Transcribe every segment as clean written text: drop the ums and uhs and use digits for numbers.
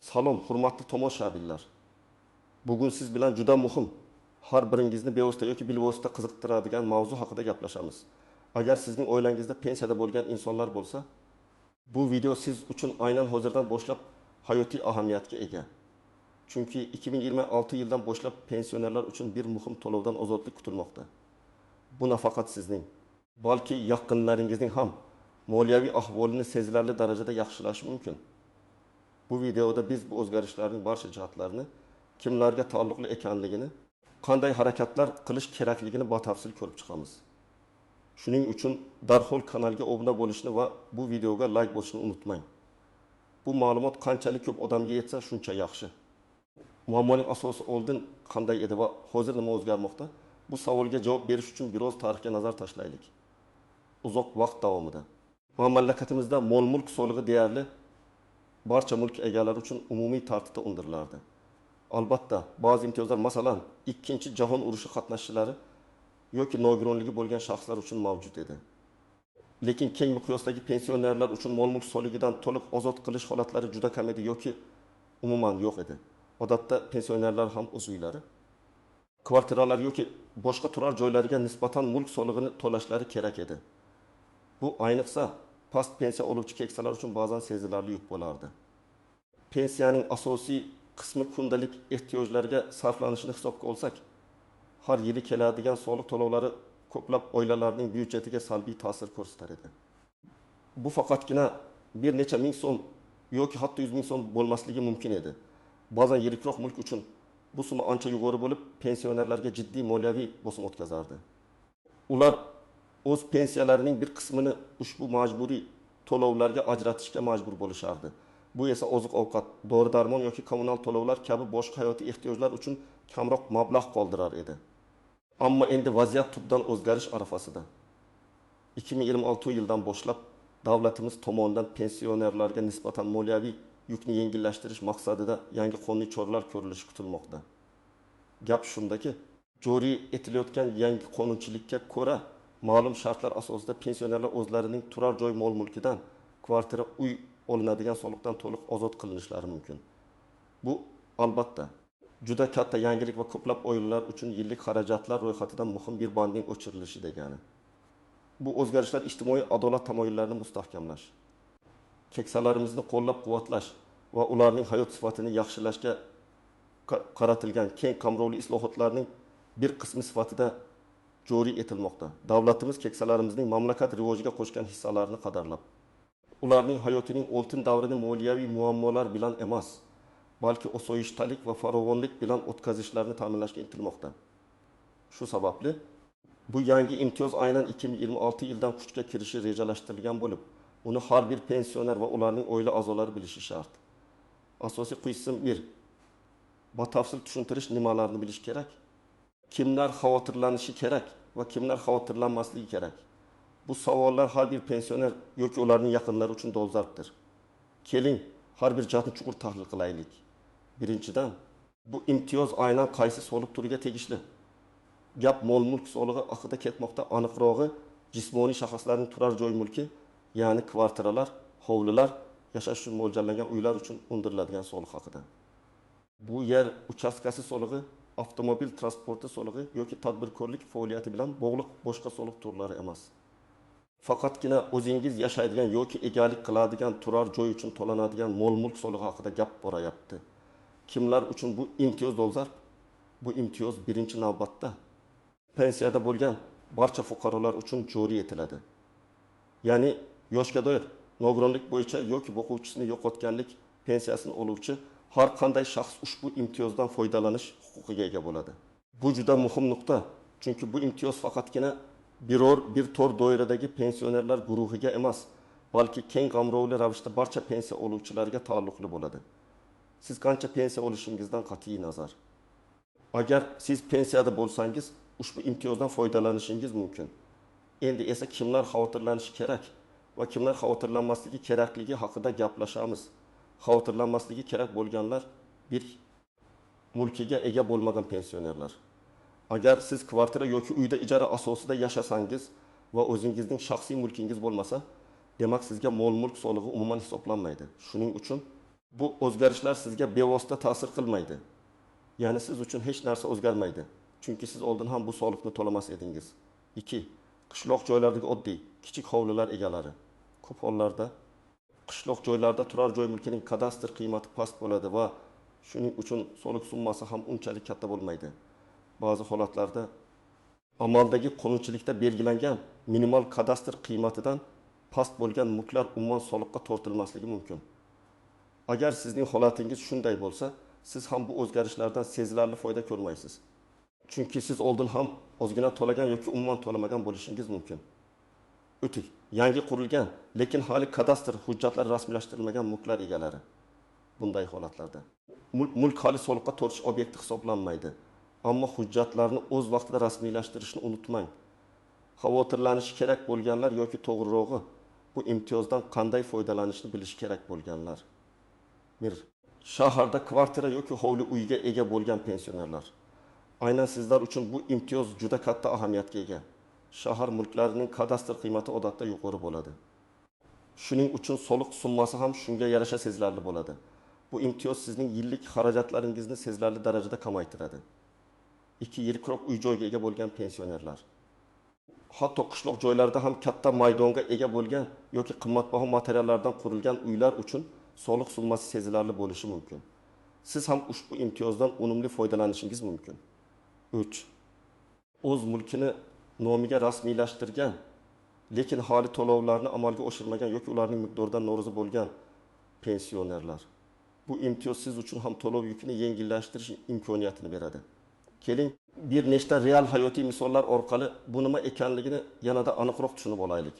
Salom, hurmatli tomoshabinlar. Bugun siz bilan juda muhim, har biringizni bevosita yoki bilvosita qiziqtiradigan mavzu haqida gaplashamiz. Agar sizning oilangizda pensiyada bo'lgan insonlar bo'lsa, bu video siz uchun aynan hozirdan boshlab hayotiy ahamiyatga ega. Chunki 2026 yildan boshlab pensionerlar uchun bir muhim to'lovdan ozodlik kutilmoqda. Bu nafaqat sizning, balki yaqinlaringizning ham moliyaviy ahvolini sezilarli darajada yaxshilashi mumkin. Bu videoda biz bu o'zgarishlarning barcha jihatlarini, kimlarga taalluqli ekanligini, qanday harakatlar qilish kerakligini batafsil ko'rib chiqamiz. Shuning uchun darhol kanalga obuna bo'lishni va bu videoga like bosishni unutmang. Bu ma'lumot qanchalik ko'p odamga yetsa shuncha yaxshi. Muammoning asosi oldin qanday edi va hozir nima o'zgarmoqda? Bu savolga javob berish uchun biroz tarixga nazar tashlaylik. Uzoq vaqt davomida mamlakatimizda mol-mulk solig'i deyarli barcha mulk egalari uchun umumiy tartibda undirilardi. Albatta, ba'zi imtiyozlar, masalan, Ikkinchi jahon urushi qatnashchilari yoki nogironligi bo'lgan shaxslar uchun mavjud edi. Lekin keng miqyosdagi pensionerlar uchun mol-mulk solig'idan to'liq ozod qilish holatlari juda kam edi yoki umuman yo'q edi. Odatda pensionerlar ham o'z uylari, kvartiralar yoki boshqa turar joylariga nisbatan mulk solig'ini to'lashlari kerak edi. Bu ayniqsa past pensiya oluvchi keksalar uchun ba'zan sezilarli yuk bo'lardi. Pensiyaning asosiy qismi kundalik ehtiyojlarga sarflanishini hisobga olsak, har yili keladigan soliq to'lovlari ko'plab oilalarning byudjetiga salbiy ta'sir ko'rsatar edi. Bu faqatgina bir necha ming so'm yoki hatto 100 ming so'm bo'lmasligi mumkin edi. Ba'zan yirikroq mulk uchun bu summa ancha yuqori bo'lib, pensionerlarga jiddiy moliyaviy bosim o'tkazardi. Ular o'z pensiyalarining bir qismini ushbu majburiy to'lovlarga ajratishga majbur bo'lishardi. Bu esa oziq-ovqat, dori-darmon yoki kommunal to'lovlar kabi boshqa hayotiy ehtiyojlar uchun kamroq mablag' qoldirar edi. Ammo endi vaziyat tubdan o'zgarish arafasida. 2026 yildan boshlab davlatimiz tomonidan pensionerlarga nisbatan moliyaviy yukni yengillashtirish maqsadida yangi qonuniy choralar ko'rilishi kutilmoqda. Gap shundaki, joriy etilayotgan yangi qonunchilikka ko'ra ma'lum shartlar asosida pensionerlar o'zlarining turar joy mol-mulkidan, kvartira, uy olinadigan soliqdan to'liq ozod qilinishlari mumkin. Bu albatta juda katta yangilik va ko'plab oilalar uchun yillik xarajatlar ro'yxatidan muhim bir bandning o'chirilishi degani. Bu o'zgarishlar ijtimoiy adolat tamoyillarini mustahkamlash, keksalarimizni qo'llab-quvvatlash va ularning hayot sifatini yaxshilashga qaratilgan keng qamrovli islohotlarning bir qismi sifatida joriy etilmoqda. Davlatimiz keksalarimizning mamlakat rivojiga qo'shgan hissalarini qadrlab, ularning hayotining oltin davrini moliyaviy muammolar bilan emas, balki osoyishtalik va farovonlik bilan o'tkazishlarini ta'minlashga intilmoqda. Shu sababli bu yangi imtiyoz aynan 2026 yildan kuchga kirishi rejalashtirilgan bo'lib, uni har bir pensioner va ularning oila a'zolari bilishi shart. Asosiy qism 1. Batafsil tushuntirish nimalarni bilish kerak? Kimlar xavotirlanishi kerak va kimlar xavotirlanmasligi kerak? Bu savollar har bir pensioner yoki ularning yaqinlari uchun dolzarbdir. Keling, har bir jihatni chuqur tahlil qilaylik. Birinchidan, bu imtiyoz aynan qaysi soliq turiga tegishli? Gap mol-mulk solig'i haqida ketmoqda, aniqrog'i jismoniy shaxslarning turar joy mulki, ya'ni kvartiralar, hovlilar, yashash uchun mo'ljallangan uylar uchun undiriladigan soliq haqida. Bu yer uchastkasi solig'i, avtomobil transporti solig'i yoki tadbirkorlik faoliyati bilan bog'liq boshqa soliq turlari emas. Faqatgina o'zingiz yashaydigan yoki egalik qiladigan turar joy uchun to'lanadigan mol-mulk solig'i haqida gap borayapti. Kimlar uchun bu imtiyoz dolzarb? Bu imtiyoz birinchi navbatda pensiyada bo'lgan barcha fuqarolar uchun joriy etiladi. Ya'ni yoshga doir nogironlik bo'yicha yoki boquvchisini yo'qotganlik pensiyasini oluvchi har qanday shaxs ushbu imtiyozdan foydalanish huquqiga ega bo'ladi. Bu juda muhim nuqta, chunki bu imtiyoz faqatgina biror bir tor doiradagi pensionerlar guruhiga emas, balki keng qamrovli ravishda barcha pensiya oluvchilarga taalluqli bo'ladi. Siz qancha pensiya olishingizdan qat'iy nazar, agar siz pensiyada bo'lsangiz, ushbu imtiyozdan foydalanishingiz mumkin. Endi esa kimlar xavotirlanishi kerak va kimlar xavotirlanmasligi kerakligi haqida gaplashamiz. Xavotirlanmasligi kerak bo'lganlar bir mulkiga ega bo'lmagan pensionerlar. Agar siz kvartira yoki uyda ijara asosida yashasangiz va o'zingizning shaxsiy mulkingiz bo'lmasa, demak sizga mol-mulk solig'i umuman hisoblanmaydi. Shuning uchun Bu o'zgarishlar sizga bevosita ta'sir qilmaydi. Ya'ni siz uchun hech narsa o'zgarmaydi. Chunki siz oldin ham bu soliqni to'lamas edingiz. 2. Qishloq joylardagi oddiy, kichik hovlilar egalari. Ko'p hollarda qishloq joylarda turar joy mulkining kadastr qiymati past bo'ladi va shuning uchun soliq summasi ham unchalik katta bo'lmaydi. Ba'zi holatlarda amaldagi qonunchilikda belgilangan minimal kadastr qiymatidan past bo'lgan mulklar umuman soliqqa tortilmasligi mumkin. Agar sizning holatingiz shunday bo'lsa, siz ham bu o'zgarishlardan sezilarli foyda ko'rmaysiz. Chunki siz oldin ham ozgina to'lagan yoki umuman to'lamagan bo'lishingiz mumkin. 3. Yangi qurilgan, lekin hali kadastr hujjatlari rasmiylashtirilmagan mulklar egalari. Bunday holatlarda mulk hali soliqqa tortish obyekti hisoblanmaydi. Ammo hujjatlarni o'z vaqtida rasmiylashtirishni unutmang. Xavotirlanishi kerak bo'lganlar yoki to'g'rirog'i bu imtiyozdan qanday foydalanishni bilishi kerak bo'lganlar. 1. Shaharda kvartira yoki hovli uyga ega bo'lgan pensionerlar. Aynan sizlar uchun bu imtiyoz juda katta ahamiyatga ega. Shahar mulklarining kadastr qiymati odatda yuqori bo'ladi. Shuning uchun soliq summasi ham shunga yarasha sezilarli bo'ladi. Bu imtiyoz sizning yillik xarajatlaringizni sezilarli darajada kamaytiradi. 2. Yirikroq uy-joyga ega bo'lgan pensionerlar. Hatto qishloq joylarda ham katta maydonga ega bo'lgan yoki qimmatbaho materiallardan qurilgan uylar uchun soliq summasi sezilarli bo'lishi mumkin. Siz ham ushbu imtiyozdan unumli foydalanishingiz mumkin. 3. O'z mulkini nomiga rasmiylashtirgan, lekin hali to'lovlarni amalga oshirmagan yoki ularning miqdoridan norozi bo'lgan pensionerlar. Bu imtiyoz siz uchun ham to'lov yukini yengillashtirish imkoniyatini beradi. Keling, bir nechta real hayotiy misollar orqali bu nima ekanligini yanada aniqroq tushunib olaylik.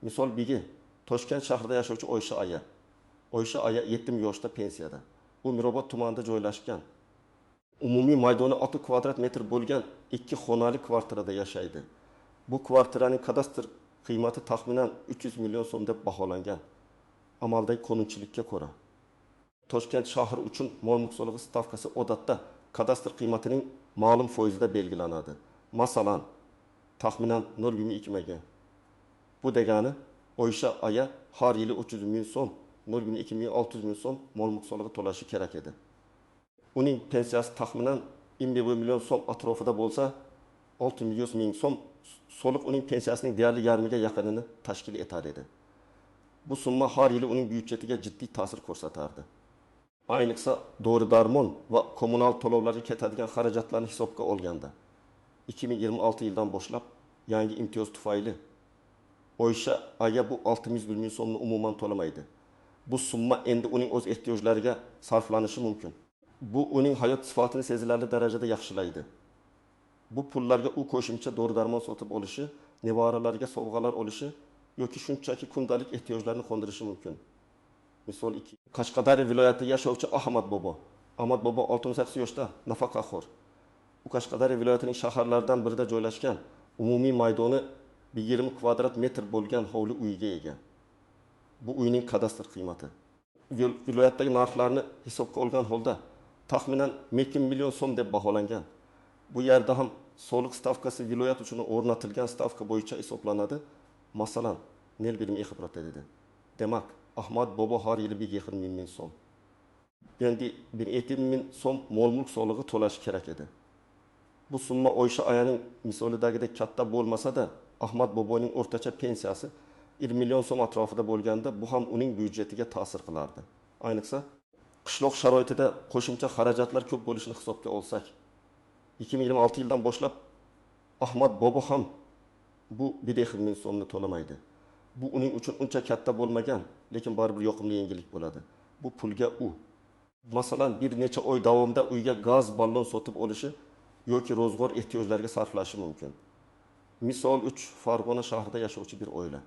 Misol bigi, Toshkent shahrida yashovchi Oysha aya. Oysha aya 70 yoshda pensiyada. U Mirobod tumanida joylashgan. Umumiy maydoni 6 kvadrat metr bo'lgan 2 xonali kvartirada yashaydi. Bu kvartiraning kadastr qiymati taxminan 300 million so'm deb baholangan. Amaldagi qonunchilikka ko'ra, Toshkent shahri uchun mol-mulk solig'i stavkasi odatda kadastr qiymatining ma'lum foizida belgilanadi. Masalan, taxminan 0,2 mga. Bu degani Oysha aya har yili 300 ming so'm, 0,2 ming 600 ming so'm mol-mulk solig'i to'lashi kerak edi. Uning pensiyasi taxminan 21 million so'm atrofida bo'lsa, 600 ming so'm soliq uning pensiyasining deyarli yarmiga yaqinini tashkil etar edi. Bu summa har yili uning byudjetiga jiddiy ta'sir ko'rsatardi. Ayniqsa dori-darmon va kommunal to'lovlarga ketadigan xarajatlarni hisobga olganda 2026 yildan boshlab yangi imtiyoz tufayli Oysha aya bu 601 ming so'mni umuman to'lamaydi. Bu summa endi uning o'z ehtiyojlariga sarflanishi mumkin. Bu uning hayot sifatini sezilarli darajada yaxshilaydi. Bu pullarga u qo'shimcha dori-darmon sotib olishi, nevaralariga sovg'alar olishi yoki shunchaki kundalik ehtiyojlarini qondirishi mumkin. Misol 2. Qashqadaryo viloyatida yashovchi Ahmad bobo. Ahmad bobo 68 yoshda, nafaqaxo'r. U Qashqadaryo viloyatining shaharlaridan birida joylashgan, umumiy maydoni 20 kvadrat metr bo'lgan hovli uyiga ega. Bu uyning kadastr qiymati viloyatdagi narxlarni hisobga olgan holda taxminan 2 million so'm deb baholangan. Bu yerda ham soliq stavkasi viloyat uchun o'rnatilgan stavka bo'yicha hisoblanadi. Masalan, 0,2 dedi. Demak, Ahmad bobo har yili 1,5 ming so'm. Endi 1,7 ming so'm mol-mulk solig'i to'lashi kerak edi. Bu summa Oysha ayaning misolidagidek katta bo'lmasa-da, Ahmad boboning o'rtacha pensiyasi 1 million so'm atrofida bo'lganda, bu ham uning byudjetiga ta'sir qilardi. Ayniqsa, qishloq sharoitida qo'shimcha xarajatlar ko'p bo'lishini hisobga olsak, 2026 yildan boshlab Ahmad bobo ham bu 1,5 ming so'mni to'lamaydi. Bu uning uchun uncha katta bo'lmagan, lekin baribir yoqimli yengillik bo'ladi. Bu pulga u, masalan, bir necha oy davomida uyga gaz ballon sotib olishi yoki ro'zg'or ehtiyojlariga sarflashi mumkin. Misol 3. Farg'ona shahrida yashovchi bir oila.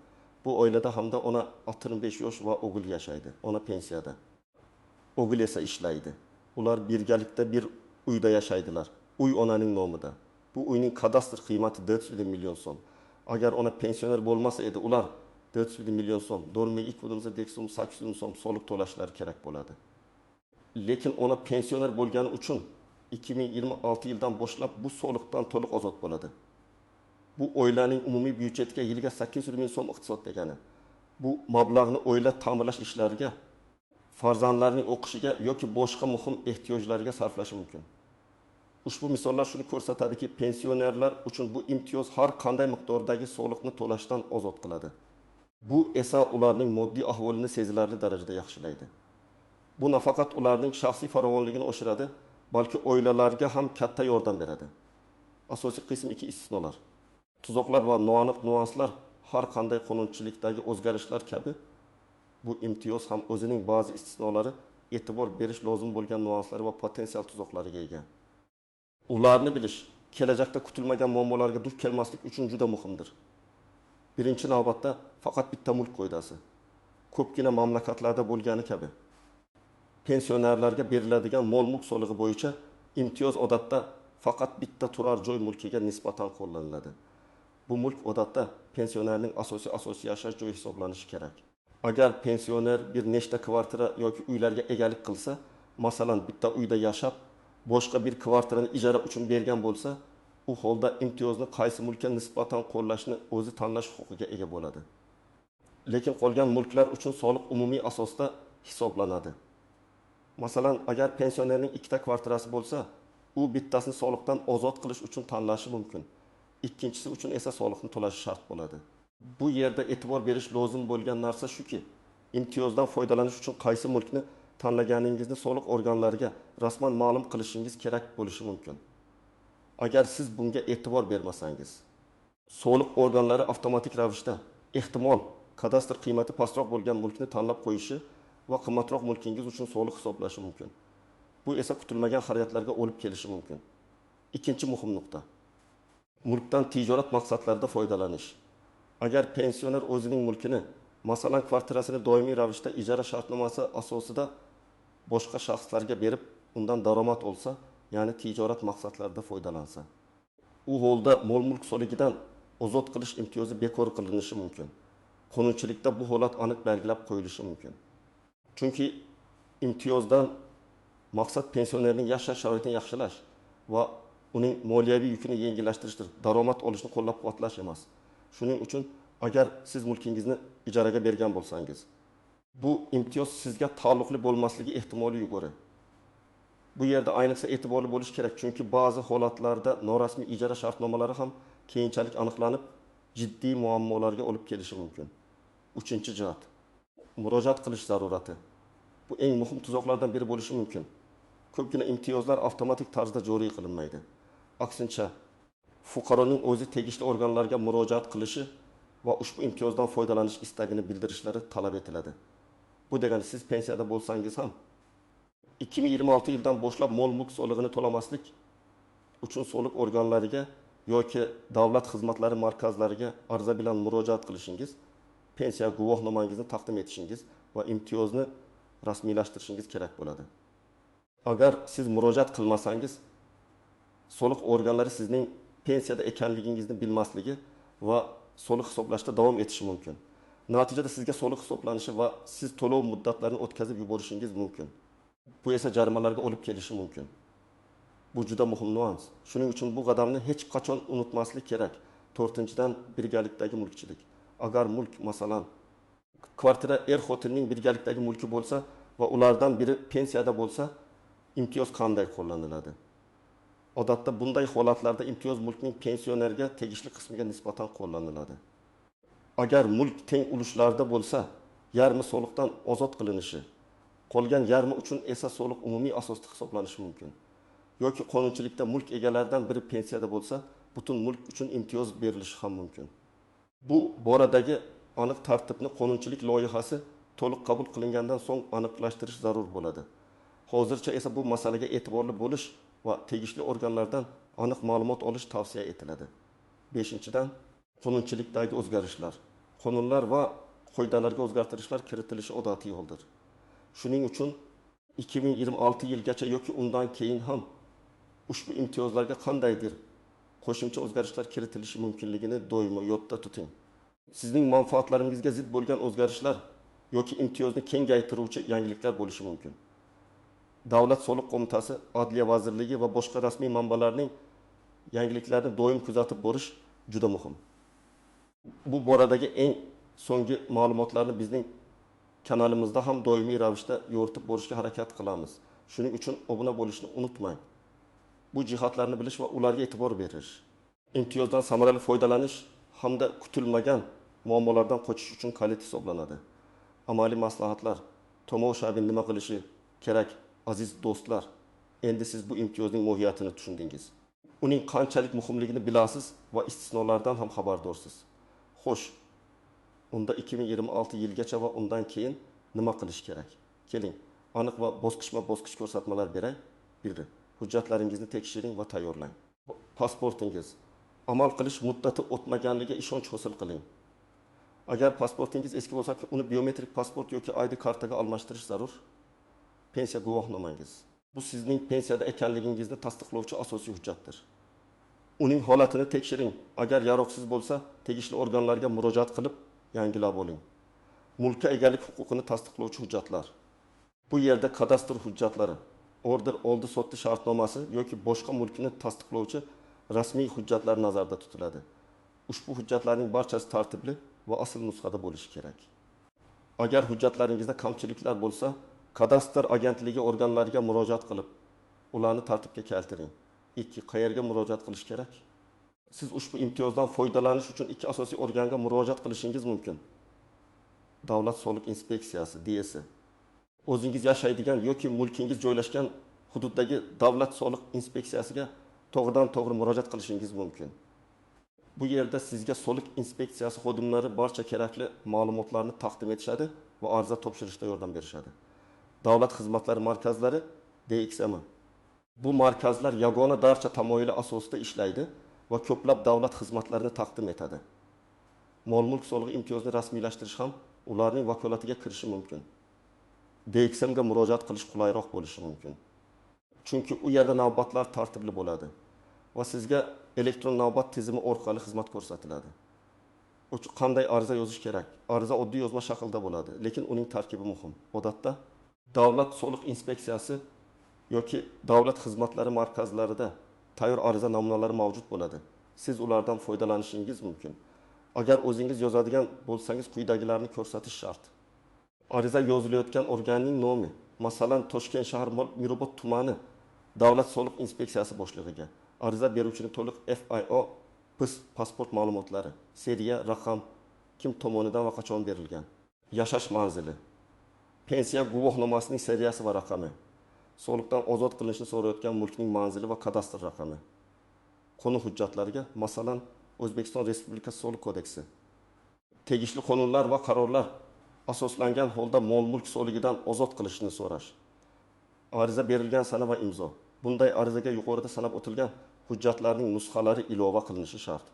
Bu oilada hamda ona 65 yosh va o'g'il yashaydi. Ona pensiyada. O'g'il esa ishlaydi. Ular birgalikda bir uyda yashaydilar. Uy onaning nomida. Bu uyning kadastr qiymati 400 million so'm. Agar ona pensioner bo'lmasa edi, ular 400 million so'm, 4,2 800 so'm soliq to'lashlari kerak bo'ladi. Lekin ona pensioner bo'lgani uchun 2026 yildan boshlab bu soliqdan to'liq ozod bo'ladi. Bu oilaning umumiy byudjetiga yiliga 800 ming so'm iqtisod degani. Bu mablag'ni oila ta'mirlash ishlariga, farzandlarining o'qishiga yoki boshqa muhim ehtiyojlarga sarflashi mumkin. Ushbu misollar shuni ko'rsatadiki, pensionerlar uchun bu imtiyoz har qanday miqdordagi soliqni to'lashdan ozod qiladi. Bu esa ularning moddiy ahvolini sezilarli darajada yaxshilaydi. Bu nafaqat ularning shaxsiy farovonligini oshiradi, balki oilalarga ham katta yordam beradi. Asosiy qism 2 istisnolar. Tuzoqlar va noaniq nuanslar. Har qanday qonunchilikdagi o'zgarishlar kabi bu imtiyoz ham o'zining ba'zi istisnolari, e'tibor berish lozim bo'lgan nuanslari va potensial tuzoqlariga ega. Ularni bilish kelajakda kutilmagan muammolarga duch kelmaslik uchun juda muhimdir. Birinchi navbatda faqat bitta mulk qoidasi. Ko'pgina mamlakatlarda bo'lgani kabi pensionerlarga beriladigan mol-mulk solig'i bo'yicha imtiyoz odatda faqat bitta turar joy mulkiga nisbatan qo'llaniladi. Bu mulk odatda pensionerning asosiy yashash joyi hisoblanishi kerak. Agar pensioner bir nechta kvartira yoki uylarga egalik qilsa, masalan, bitta uyda yashab, boshqa bir kvartirani ijara uchun bergan bo'lsa, u holda imtiyozni qaysi mulkka nisbatan qo'llashni o'zi tanlash huquqiga ega bo'ladi. Lekin qolgan mulklar uchun soliq umumiy asosda hisoblanadi. Masalan, agar pensionerning ikkita kvartirasi bo'lsa, u bittasini soliqdan ozod qilish uchun tanlashi mumkin. Ikkinchisi uchun esa soliqni to'lashi shart bo'ladi. Bu yerda e'tibor berish lozim bo'lgan narsa shuki, imtiyozdan foydalanish uchun qaysi mulkni tanlaganingizni soliq organlariga rasman ma'lum qilishingiz kerak bo'lishi mumkin. Agar siz bunga e'tibor bermasangiz, soliq organlari avtomatik ravishda ehtimol kadastr qiymati pastroq bo'lgan mulkni tanlab qo'yishi va qimmatroq mulkingiz uchun soliq hisoblashi mumkin. Bu esa kutilmagan xarajatlarga olib kelishi mumkin. Ikkinchi muhim nuqta. Mulkdan tijorat maqsadlarida foydalanish. Agar pensioner o'zining mulkini, masalan, kvartirasini doimiy ravishda ijara shartnomasi asosida boshqa shaxslarga berib, undan daromad olsa, ya'ni tijorat maqsadlarida foydalansa, u holda mol-mulk soligidan ozod qilish imtiyozi bekor qilinishi mumkin. Qonunchilikda bu holat aniq belgilab qo'yilishi mumkin. Chunki imtiyozdan maqsad pensionerning yashash sharoitini yaxshilash va uning moliyaviy yukini yengillashtirishdir, daromad olishni qo'llab-quvvatlash emas. Shuning uchun agar siz mulkingizni ijaraga bergan bo'lsangiz, bu imtiyoz sizga taalluqli bo'lmasligi ehtimoli yuqori. Bu yerda ayniqsa e'tiborli bo'lish kerak, chunki ba'zi holatlarda norasmiy ijara shartnomalari ham keyinchalik aniqlanib, jiddiy muammolarga olib kelishi mumkin. Uchinchi jihat, murojaat qilish zarurati. Bu eng muhim tuzoqlardan biri bo'lishi mumkin. Ko'pgina imtiyozlar avtomatik tarzda joriy qilinmaydi. Aksincha, fuqaroning o'zi tegishli organlarga murojaat qilishi va ushbu imtiyozdan foydalanish istagini bildirishlari talab etiladi. Bu degani siz pensiyada bo'lsangiz ham 2026 yildan boshlab mol-mulk solig'ini to'lamaslik uchun soliq organlariga yoki davlat xizmatlari markazlariga arza bilan murojaat qilishingiz, pensiya guvohnomangizni taqdim etishingiz va imtiyozni rasmiylashtirishingiz kerak bo'ladi. Agar siz murojaat qilmasangiz, soliq organlari sizning pensiyada ekanligingizni bilmasligi va soliq hisoblashda davom etishi mumkin. Natijada sizga soliq hisoblanishi va siz to'lov muddatlarini o'tkazib yuborishingiz mumkin. Bu esa jarimalarga olib kelishi mumkin. Bu juda muhim nuans. Shuning uchun bu qadamni hech qachon unutmaslik kerak. To'rtinchidan, birgalikdagi mulkchilik. Agar mulk, masalan, kvartira er-xotinning birgalikdagi mulki bo'lsa va ulardan biri pensiyada bo'lsa, imtiyoz qanday qo'llaniladi? Odatda bunday holatlarda imtiyoz mulkning pensionerga tegishli qismiga nisbatan qo'llaniladi. Agar mulk teng ulushlarda bo'lsa, yarmi soliqdan ozod qilinishi, qolgan yarmi uchun esa soliq umumiy asosda hisoblanishi mumkin. Yoki qonunchilikda mulk egalaridan biri pensiyada bo'lsa, butun mulk uchun imtiyoz berilishi ham mumkin. Bu boradagi aniq tartibni qonunchilik loyihasi to'liq qabul qilingandan so'ng aniqlashtirish zarur bo'ladi. Hozircha esa bu masalaga e'tiborli bo'lish va tegishli organlardan aniq ma'lumot olish tavsiya etiladi. Beshinchidan, qonunchilikdagi o'zgarishlar. Qonunlar va qoidalarga o'zgartirishlar kiritilishi odatiy yo'ldir. Shuning uchun 2026 yilgacha yoki undan keyin ham ushbu imtiyozlarga qandaydir qo'shimcha o'zgarishlar kiritilishi mumkinligini doimo yodda tuting. Sizning manfaatlaringizga zid bo'lgan o'zgarishlar yoki imtiyozni kengaytiruvchi yangiliklar bo'lishi mumkin. Davlat soliq qo'mitasi, Adliya vazirligi va boshqa rasmiy manbalarning yangiliklarni doim kuzatib borish juda muhim. Bu boradagi eng so'nggi ma'lumotlarni bizning Kanalimizda ham doimiy ravishda yoritib borishga harakat qilamiz. Shuning uchun obuna bo'lishni unutmang. Bu jihatlarni bilish va ularga e'tibor berish, imtiyozdan samarali foydalanish hamda kutilmagan muammolardan qochish uchun kalit hisoblanadi. Amaliy maslahatlar. Tomoshabin nima qilishi kerak, aziz do'stlar? Endi siz bu imtiyozning mohiyatini tushundingiz. Uning qanchalik muhimligini bilasiz va istisnolardan ham xabardorsiz. Xo'sh, unda 2026 yilgacha va undan keyin nima qilish kerak? Keling, aniq va bosqichma-bosqich ko'rsatmalar beray. 1. Hujjatlaringizni tekshiring va tayyorlang. Pasportingiz amal qilish muddati o'tmaganligiga ishonch hosil qiling. Agar pasportingiz eski bo'lsa, uni biometrik pasport yoki ID kartaga almashtirish zarur. Pensiya guvohnomangiz. Bu sizning pensiyada ekanligingizni tasdiqlovchi asosiy hujjatdir. Uning holatini tekshiring. Agar yaroqsiz bo'lsa, tegishli organlarga murojaat qilib yangilab oling. Mulkka egalik huquqini tasdiqlovchi hujjatlar. Bu yerda kadastr hujjatlari, order oldi-sotdi shartnomasi yoki boshqa mulkni tasdiqlovchi rasmiy hujjatlar nazarda tutiladi. Ushbu hujjatlarning barchasi tartibli va asl nusxada bo'lishi kerak. Agar hujjatlaringizda kamchiliklar bo'lsa, kadastr agentligi organlariga murojaat qilib, ularni tartibga keltiring. 2. Qayerga murojaat qilish kerak? Siz ushbu imtiyozdan foydalanish uchun ikki asosiy organga murojaat qilishingiz mumkin. Davlat soliq inspeksiyasi DSI. O'zingiz yashaydigan yoki mulkingiz joylashgan hududdagi davlat soliq inspeksiyasiga to'g'ridan-to'g'ri murojaat qilishingiz mumkin. Bu yerda sizga soliq inspeksiyasi xodimlari barcha kerakli ma'lumotlarni taqdim etishadi va ariza topshirishda yordam berishadi. Davlat xizmatlari markazlari DXM. Bu markazlar yagona darcha tamoyili asosida ishlaydi va ko'plab davlat xizmatlarini taqdim etadi. Mol-mulk solig'i imtiyozini rasmiylashtirish ham ularning vakolatiga kirishi mumkin. DXMga murojaat qilish qulayroq bo'lishi mumkin. Chunki u yerda navbatlar tartibli bo'ladi va sizga elektron navbat tizimi orqali xizmat ko'rsatiladi. Qanday ariza yozish kerak? Ariza oddiy yozma shaklda bo'ladi, lekin uning tarkibi muhim. Odatda davlat soliq inspeksiyasi yoki davlat xizmatlari markazlarida tayyor ariza namunalari mavjud bo'ladi. Siz ulardan foydalanishingiz mumkin. Agar o'zingiz yozadigan bo'lsangiz, quyidagilarni ko'rsatish shart. Ariza yozilayotgan organning nomi, masalan, Toshkent shahar Mirobod tumani davlat soliq inspeksiyasi boshlig'iga. Ariza beruvchining to'liq FIO pasport ma'lumotlari, seriya, raqam, kim tomonidan va qachon berilgan, yashash manzili, pensiya guvohnomasining seriyasi va raqami, soliqdan ozod qilinishni so'rayotgan mulkning manzili va kadastr raqami, qonun hujjatlariga, masalan, O'zbekiston Respublikasi Soliq kodeksi, tegishli qonunlar va qarorlar asoslangan holda mol-mulk soligidan ozod qilishni so'rash, ariza berilgan sana va imzo. Bunday arizaga yuqorida sanab o'tilgan hujjatlarning nusxalari ilova qilinishi shart.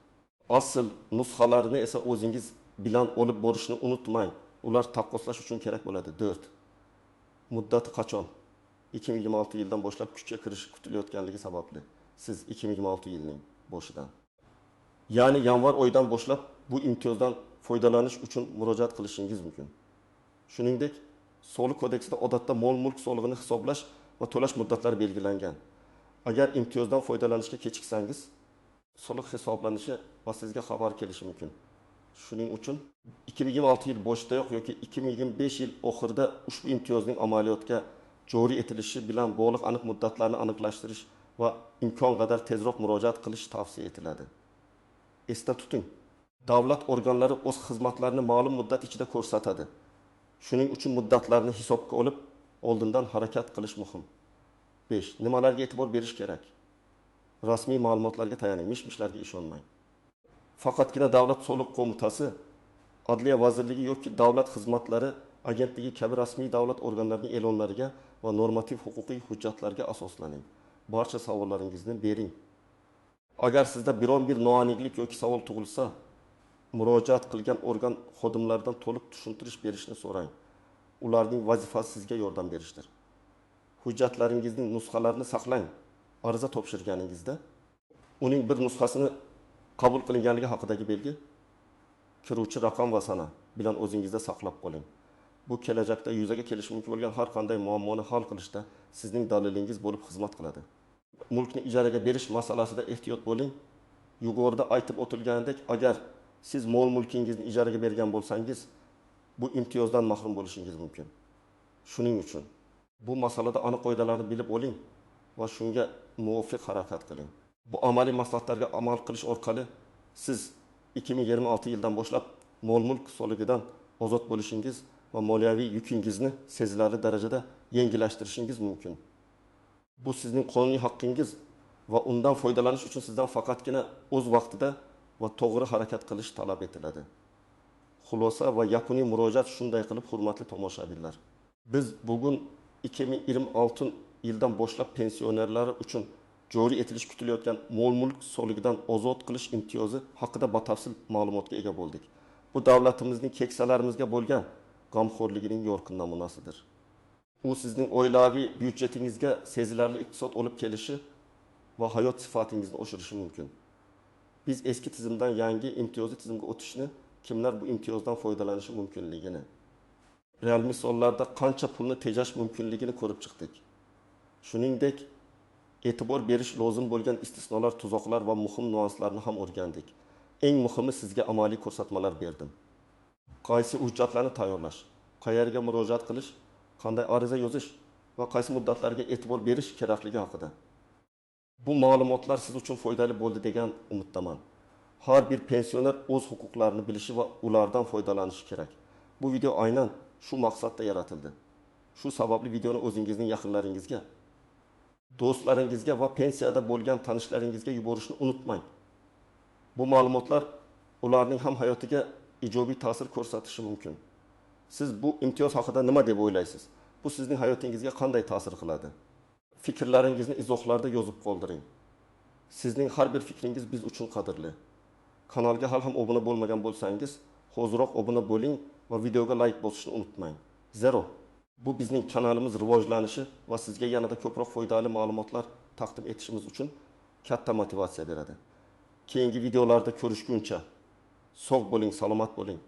Asl nusxalarini esa o'zingiz bilan olib borishni unutmang. Ular taqqoslash uchun kerak bo'ladi. 4. Muddati qachon? 2026 yildan boshlab kuchga kirishi kutilayotganligi sababli siz 2026 yilning boshidan, ya'ni yanvar oyidan boshlab bu imtiyozdan foydalanish uchun murojaat qilishingiz mumkin. Shuningdek, soliq kodeksida odatda mol-mulk solig'ini hisoblash va to'lash muddatlari belgilangan. Agar imtiyozdan foydalanishga kechiksangiz, soliq hisoblanishi va sizga xabar kelishi mumkin. Shuning uchun 2026 yil boshidayoq yoki 2025 yil oxirida ushbu imtiyozning amaliyotga joriy etilishi bilan bog'liq aniq muddatlarni aniqlashtirish va imkon qadar tezroq murojaat qilish tavsiya etiladi. Esda tuting, davlat organlari o'z xizmatlarini ma'lum muddat ichida ko'rsatadi. Shuning uchun muddatlarni hisobga olib, oldindan harakat qilish muhim. 5. Nimalarga e'tibor berish kerak? Rasmiy ma'lumotlarga tayaning, mish-mishlarga ishonmang. Faqatgina Davlat soliq qo'mitasi, Adliya vazirligi yoki Davlat xizmatlari agentligi kabi rasmiy davlat organlarining e'lonlariga va normativ huquqiy hujjatlarga asoslaning. Barcha savollaringizni bering. Agar sizda biron bir noaniqlik yoki savol tug'ilsa, murojaat qilgan organ xodimlaridan to'liq tushuntirish berishni so'rang. Ularning vazifasi sizga yordam berishdir. Hujjatlaringizning nusxalarini saqlang. Ariza topshirganingizda uning bir nusxasini qabul qilinganligi haqidagi belgi, kiruvchi raqam va sana bilan o'zingizda saqlab qoling. Bu kelajakda yuzaga kelishi mumkin bo'lgan har qanday muammoni hal qilishda sizning dalilingiz bo'lib xizmat qiladi. Mulkni ijaraga berish masalasida ehtiyot bo'ling. Yuqorida aytib o'tilganidek, agar siz mol-mulkingizni ijaraga bergan bo'lsangiz, bu imtiyozdan mahrum bo'lishingiz mumkin. Shuning uchun bu masalada aniq qoidalarni bilib oling va shunga muvofiq harakat qiling. Bu amaliy maslahatlarga amal qilish orqali siz 2026 yildan boshlab mol-mulk soligidan ozod bo'lishingiz va moliyaviy yukingizni sezilarli darajada yengillashtirishingiz mumkin. Bu sizning qonuniy haqqingiz va undan foydalanish uchun sizdan faqatgina o'z vaqtida va to'g'ri harakat qilish talab etiladi. Xulosa va yakuniy murojaat shunday qilib, hurmatli tomoshabinlar. Biz bugun 2026 yildan boshlab pensionerlar uchun joriy etilishi kutilayotgan mol-mulk soligidan ozod qilish imtiyozi haqida batafsil ma'lumotga ega bo'ldik. Bu davlatimizning keksalarimizga bo'lgan g'amxo'rligining yorqin namunasidir. U sizning oilaviy byudjetingizga sezilarli iqtisod olib kelishi va hayot sifatingizni oshirishi mumkin. Biz eski tizimdan yangi imtiyozli tizimga o'tishni, kimlar bu imtiyozdan foydalanishi mumkinligini, real misollarda qancha pulni tejash mumkinligini ko'rib chiqdik. Shuningdek, e'tibor berish lozim bo'lgan istisnolar, tuzoqlar va muhim nyuanslarni ham o'rgandik. Eng muhimi, sizga amaliy ko'rsatmalar berdim. Qaysi hujjatlarni tayyorlash, qayerga murojaat qilish, qanday ariza yozish va qaysi muddatlarga e'tibor berish kerakligi haqida. Bu ma'lumotlar siz uchun foydali bo'ldi degan umiddaman. Har bir pensioner o'z huquqlarini bilishi va ulardan foydalanishi kerak. Bu video aynan shu maqsadda yaratildi. Shu sababli videoni o'zingizning yaqinlaringizga, do'stlaringizga va pensiyada bo'lgan tanishlaringizga yuborishni unutmang. Bu ma'lumotlar ularning ham hayotiga ijobiy ta'sir ko'rsatishi mumkin. Siz bu imtiyoz haqida nima deb o'ylaysiz? Bu sizning hayotingizga qanday ta'sir qiladi? Fikrlaringizni izohlarda yozib qoldiring. Sizning har bir fikringiz biz uchun qadrli. Kanalga hali ham obuna bo'lmagan bo'lsangiz, hoziroq obuna bo'ling va videoga like bosishni unutmang. Zero, bu bizning kanalimiz rivojlanishi va sizga yanada ko'proq foydali ma'lumotlar taqdim etishimiz uchun katta motivatsiya beradi. Keyingi videolarda ko'rishguncha sog' bo'ling, salomat bo'ling.